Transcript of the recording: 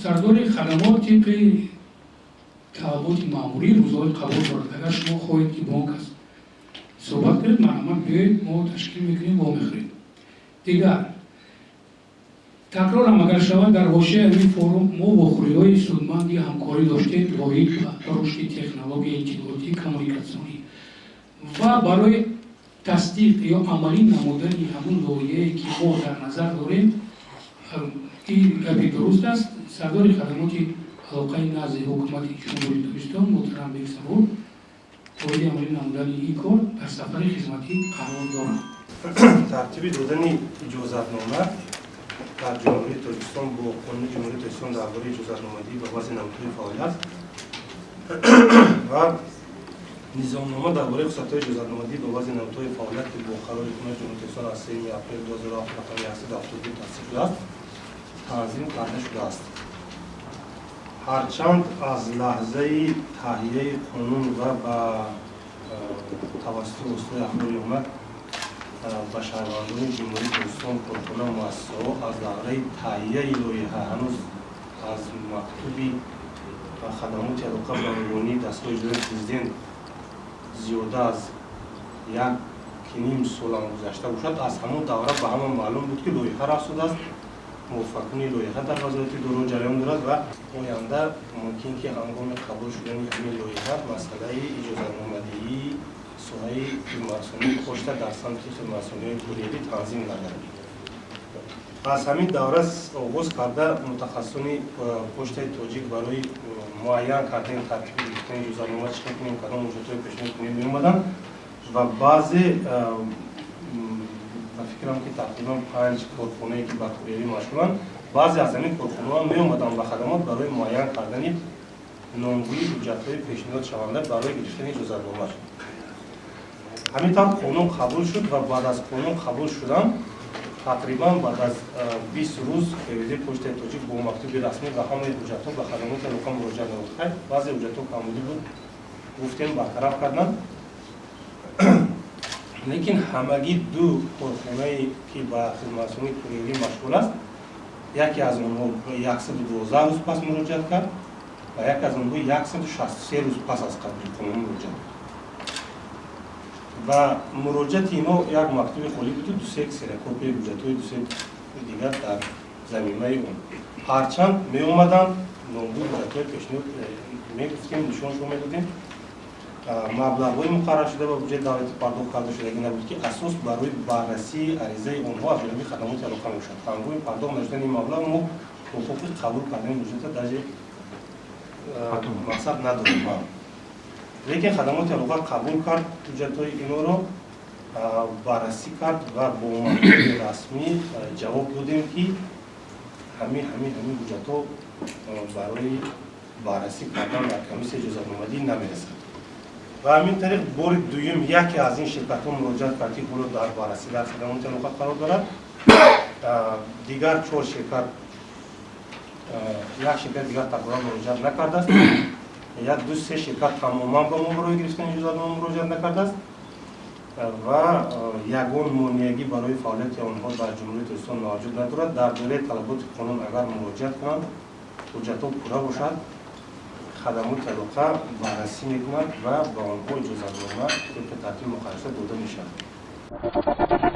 Сардори хадамот тибқи талаботи маъмурӣ рӯзҳои қабул дорад. Агар шумо хоҳед, ки бо он кас суҳбат кунед, марҳамат, биёед, мо ташкил мекунем, вомехӯрем. Дигар такрорам агар шавад, дар ҳошияи ҳамин форум мо вохӯриҳои судманди ҳамкорӣ доштем оид ба рушди технологияи иттилоотӣ коммуникатсионӣ ва барои тасдиқ ё амалӣ намудани ҳамун лоиҳае, ки мо дар назар дорем. Ин гапи дуруст аст, сардори хадамоти алоқаи назди ҳукумати Ҷумҳурии Тоҷикистон муҳтарам Бексабур оиди амалӣ намудани ин кор дар сафари хизматӣ қарор доранд. Тартиби додани иҷозатнома дар Ҷумҳурии Тоҷикистон бо Қонуни Ҷумҳурии Тоҷикистон дар бораи иҷозатномадиҳӣ ба баъзе намудҳои фаъолият ва Низомнома дар бораи хусусиятҳои иҷозатномадиҳӣ ба баъзе намудҳои фаъолият, ки бо қарори Ҳукумати Ҷумҳурии Тоҷикистон аз 3 апрели 2007 рақами 172 тасдиқ шудааст, танзим карда шудааст. Ҳарчанд аз лаҳзаи таҳияи қонун ва ба тавассути воситаи ахбори омма ба шаҳрвандони Ҷумҳурии Тоҷикистон, корхона, муассисаҳо аз давраи таҳияи лоиҳа, ҳанӯз аз мактуби хадамоти алоқа ба рӯҳонии дастгоҳи иҷроии президент зиёда аз як ним солам гузашта бошад, аз ҳамон давра ба ҳама маълум буд, ки лоиҳа рафт шудааст, мувофиқкунии лоиҳа дар вазорати доро ҷараён дорад ва оянда мумкин ки ҳангоми қабул шудани ҳамин лоиҳа масъалаи иҷозатномадиҳии соҳаи хизматрасонии пошта дар самти хизматрасониҳои курьерӣ танзим гардад. Аз ҳамин давра оғоз карда, мутахассисони Почтаи Тоҷик барои муайян кардани тартиби гирифтани иҷозатнома, чӣ хел кунем, кадом ҳуҷҷатҳои пешниҳод кунем, меомаданд ва баъзе, ба фикрам, ки тақрибан панҷ корхонае, ки ба курьерӣ машғуланд, баъзе аз ҳамин корхонаҳо меомаданд ба хадамот барои муайян кардани номгӯи ҳуҷҷатҳои пешниҳодшаванда барои гирифтани иҷозатнома. Ҳамин тавр қонун қабул шуд ва баъд аз қонун қабул шудан тақрибан баъд аз 20 рӯз КВД Почтаи Тоҷик бо мактуби расмӣ ва ҳамаи ҳуҷҷатҳо ба хадамоти алоқа муроҷиат намуд. Хайр, баъзе ҳуҷҷатҳо камбудӣ буд, гуфтем, бартараф карданд, лекин ҳамагӣ ду корхонае, ки ба хизматрасонии курьерӣ машғул аст, яке аз онҳо 112 рӯз пас муроҷиат кард ва яке аз онҳо 163 рӯз пас аз қабули қонун муроҷиат кард. Ва муроҷиати инҳо як мактуби холӣ буду дусе ксерокопияи ҳуҷҷатҳои дусе дигар дар замимаи он. Ҳарчанд меомаданд, номгӯи ҳуҷҷатҳои пешниҳод мегуфтем, нишоншон медодем, маблағҳои муқарраршуда ба буҷаи давлатӣ пардохт карда шудагӣ набуд, ки асос барои баррасии аризаи онҳо аз ҷониби хадамоти алоқа мебошад. Ҳангоми пардохт нашудани ин маблағ мо ҳуқуқи қабул кардани ҳуҷҷата даже мақсад надорем. Лекин хадамоти алоқа қабул кард, ҳуҷҷатҳои инҳоро баррасӣ кард ва бо мактуби расмӣ ҷавоб додем, ки ҳамин ҳуҷҷатҳо барои баррасӣ кардан дар комиссияи иҷозатномадиҳӣ намерасад. Ва ҳамин тариқ бори дуюм яке аз ин ширкатҳо муроҷиат кард, ки ҳоло дар баррасӣ дар хадамоти алоқа қарор дорад. Дигар чор ширкат, як ширкати дигар тақрибан муроҷиат накардааст, як, ду, се ширкат тамоман ба мо барои гирифтани иҷозатнома муроҷиат накардааст ва ягон монеагӣ барои фаъолияти онҳо дар Ҷумҳурии Тоҷикистон мавҷуд надорад. Дар доираи талаботи қонун агар муроҷиат кунанд, ҳуҷҷатҳо пурра бошад, хадамоти алоқа баррасӣ мекунад ва ба онҳо иҷозатнома тибқи тартиби муқарраршуда дода мешавад.